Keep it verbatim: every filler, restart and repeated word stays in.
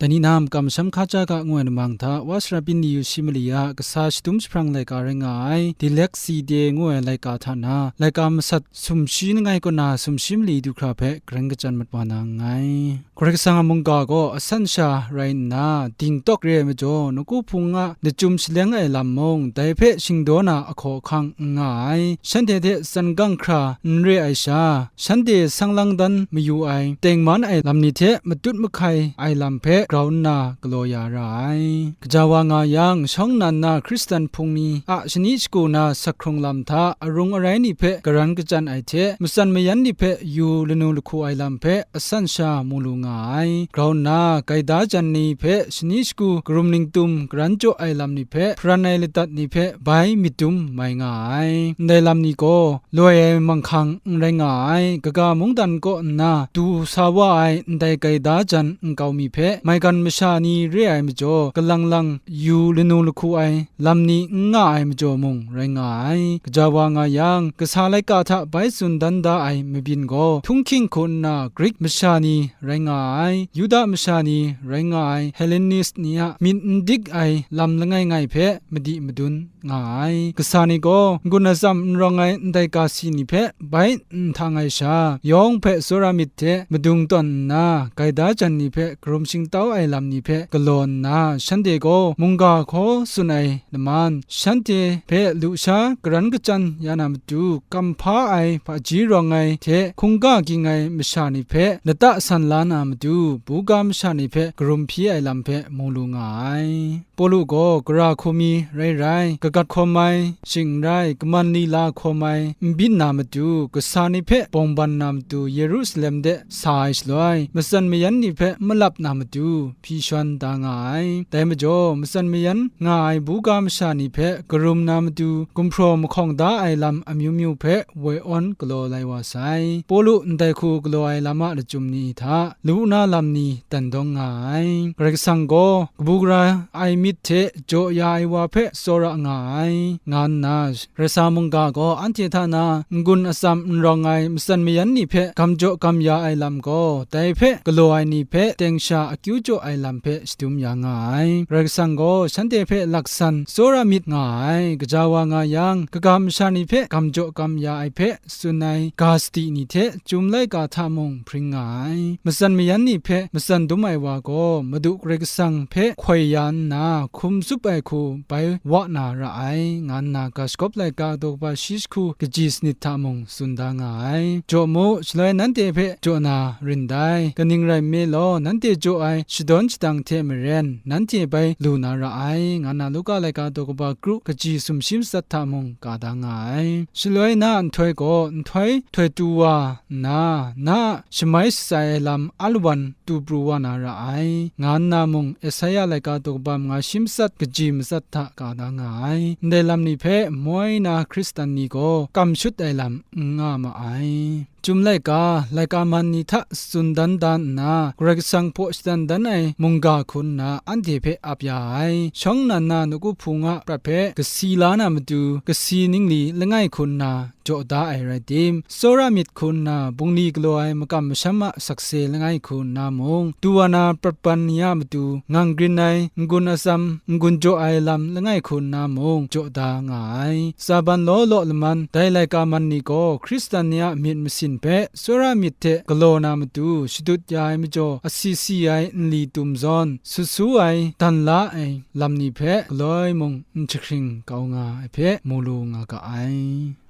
Dai ni na makam masham hkaja ga ngu ai lamang hta, Wa Sara Byin Ni Yu Shi Mali a kasa shadum jahprang laika rai nga ai, Dilek Si De ngu ai laika hta na, laika masat sumshi langai kaw na sumshi mali du hkra hpe, garang kachyan mat wa na nngai. Karai Kasang a mungga gaw asan sha rai nna, dingtawk re ai majaw, nawku hpung a lachyum shaleng ai lam mung, dai hpe shingdaw na ahkaw ahkang n nga ai. Shanhte hte tsan gang hkra n re ai sha, shanhte sang lang dan mayu ai, tengman ai lam ni hte matut mahkai ai lam hpe grau nna galaw ya ra ai. Gaja wa nga yang, shawng nnan na Hkristan hpung ni a shani shagu na sak hkrung lam hta arung arai ni hpe garan kachyan ai hte, matsan mayan ni hpe yu lanu lahku ai lam hpe asan sha mu lu nga ai. Grau nna, gaida jan ni hpe shani shagu karum ningtum garan jaw ai lam ni hpe, hparan ai ladat ni hpe bai myit dum mai nga ai. Ndai lam ni gaw, loi ai manghkang n rai nga ai, kaga mungdan kaw nna du sa wa ai ndai gaida jan nkau mi hpe, maigan masha ni re ai majaw, kalang lang yu lanu lahku ai lam ni n nga ai majaw mung rai nga ai. Gaja wa nga yang, kasa laika hta bai tsun dan da ai mabyin gaw, htunghking hku nna Grik masha ni rai nga ai, Yuda masha ni rai nga ai, Hellenis ni a myit n dik ai lam langai ngai hpe madi madun nga ai. Kasa ni gaw n-gun atsam n rawng ai ndai ga si ni hpe bai n htang ai sha, yawng hpe tsawra myit hte madung tawn nna, gaida jan ni hpe karum shingtau ai lam ni hpe galaw nna, shanhte gaw mungga hkaw tsun ai laman, shanhte hpe lusha garan kachyan ya na matu, kam hpa ai hpaji rawng ai hte hkungga ging ai masha ni hpe lata san la na matu, buga masha ni hpe karum hpyi ai lam hpe mu lu nga ai. Pawlu gaw gara hku mi rai rai, kagat hkawm ai, shing n rai, kaman lila hkawm ai, n byin na matu, kasa ni hpe bawng ban na matu, Yerusalem de sa ai shaloi, matsan mayan ni hpe malap na matu, hpyi shawn da nga ai. Dai majaw, matsan mayan nga ai buga masha ni hpe karum na matu, gumhpraw mahkawng da ai lam amyu myu hpe woi awn galaw lai wa sai. Pawlu ndai hku galaw ai lam a lachyum ni hta, lu na lam ni dan dawng nga ai. Karai Kasang gaw kabu gara ai myit hte jaw ya ai wa hpe tsawra nga ai, nga nna, Karai Kasang mungga gaw anhte hta na n-gun atsam n rawng ai matsan mayan ni hpe gam jaw gam ya ai lam gaw, dai hpe galaw ai ni hpe teng sha akyu jaw ai lam hpe shadum ya nga ai. Karai Kasang gaw shanhte hpe laksan tsawra myit nga ai, gaja wa nga yang, kaga masha ni hpe gam jaw gam ya ai hpe tsun ai ga sadi ni hte chyum laika hta mung hpring nga ai. Matsan mayan ni hpe matsan dum ai wa gaw, Madu Karai Kasang hpe hkoi ya nna, hkum tsup ai hku bai wa na ra ai, nga nna ga shagawp laika daw kaba shi jahku kaji sanit hta mung tsun da nga ai. Jaw mu, shaloi nanhte hpe jaw na rin dai. Kaning rai nme law, nanhte jaw ai shadawn shadang hte maren, nanhte bai lu na ra ai, nga nna Luka laika daw kaba kru kaji sumshi matsat hta mung ka da nga ai. Shaloi na nhtoi gaw, nhtoi htoi tu wa nna, na a shamai shatsai ai lam alawan tu pru wa na ra ai, nga nna mung Esaia laika daw kaba manga shi matsat kaji matsat hta ka da nga ai. Ndai lam ni hpe moi na Hkristan ni gaw kam shut ai lam n nga ma ai. Chyum laika, laika man ni hta tsun dan da nna, Karai Kasang hpaw shadan dan ai mungga hku nna anhte hpe ap ya ai. Shawng nnan na nawku hpung a prat hpe kasi la na matu, kasi ningli langai hku nna jaw da ai rai tim, tsawra myit hku nna bungli galaw ai makam masham a sakse langai hku nna mung, du wa na prat ban ni a matu ngang grin ai n-gun atsam n-gun jaw ai lam langai hku nna mung jaw da nga ai. Tsaban law law laman dai laika man ni gaw Hkristan ni a myit masin hpe tsawra myit hte galaw na matu shadut ya ai majaw, asi si ai nli tum zawn, sut su ai dan la ai lam ni hpe galoi mung n jahkring kau nga ai hpe mu lu nga ga ai.